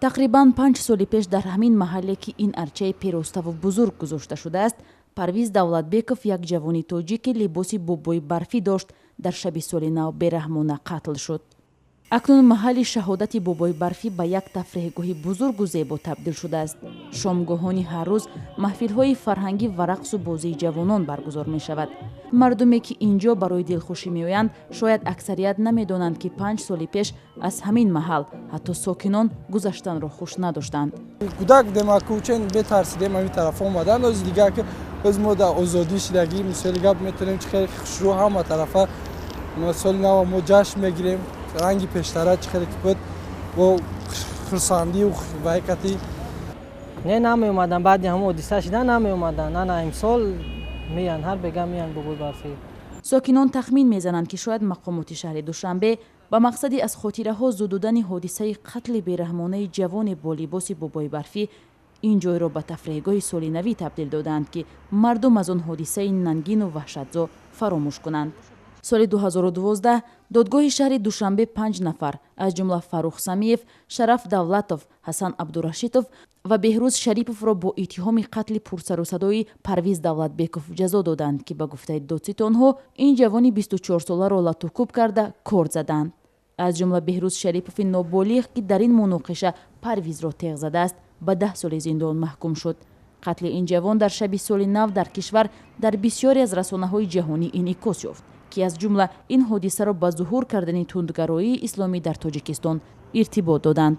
Тақрибан 5 соли пеш дар ҳамин маҳалле, ки ин арчаи пероставу бузург гузошта шудааст, Парвиз Давлатбеков, як ҷавони тоҷик, ки либоси бобои барфӣ дошт, дар шаби соли нав бераҳмона қатл шуд. Акнун маҳалли шаҳодати бобои барфӣ ба як тафреҳгоҳи бузургу зебо табдил шудааст. Шомгоҳони ҳар рӯз маҳфилҳои фарҳангӣ ва рақсу бозии ҷавонон баргузор мешавад. Мардуме, ки ин ҷо барои дилхушӣ меоянд, шояд аксарият намедонанд, ки 5 соли пеш аз ҳамин маҳал ҳатто сокинон гузаштанро хуш надоштанд. Кӯдак будем, кӯчен бетарсидем, ҳамин тараф омадан. Оз дигар ки оз мо дар озодӣ шидагӣ, мисоли гап, метавонем чӣ хеле хушрӯ ҳама тарафа соли нава мо ҷашн мегирем. Ранги пештара чӣ хеле ки буд, бо хурсандию вайкати. Не, намеомадан. Баъди ҳамон ҳодиса шида намеомадан. На, имсол меян, ҳар бега меян бобои барфӣ. Сокинон тахмин мезананд, ки шояд мақомоти шаҳри Душанбе ба мақсади аз хотираҳо зудудани ҳодисаи қатли бераҳмонаи ҷавоне бо либоси бобои барфӣ ин ҷойро ба тафреҳгоҳи солинавӣ табдил додаанд, ки мардум аз он ҳодисаи нангину ваҳшатзо фаромӯш кунанд. Соли 2012 додгоҳи шаҳри Душанбе панҷ нафар, аз ҷумла Фаррух Самиев, Шараф Давлатов, Ҳасан Абдурашитов ва Беҳрӯз Шариповро бо иттиҳоми қатли пурсарусадои Парвиз Давлатбеков ҷазо доданд, ки ба гуфтаи додситонҳо ин ҷавони 24-соларо латукӯб карда, корд заданд. Аз ҷумла Беҳрӯз Шарипови ноболиғ, ки дар ин муноқиша Парвизро теғ задааст, ба 10 соли зиндон маҳкум шуд. Қатли ин ҷавон дар шаби соли нав дар кишвар дар бисёре аз расонаҳои ҷаҳонӣ инъикос ёфт, ки аз ҷумла ин ҳодисаро ба зуҳур кардани тундгароии исломӣ дар Тоҷикистон иртибот доданд.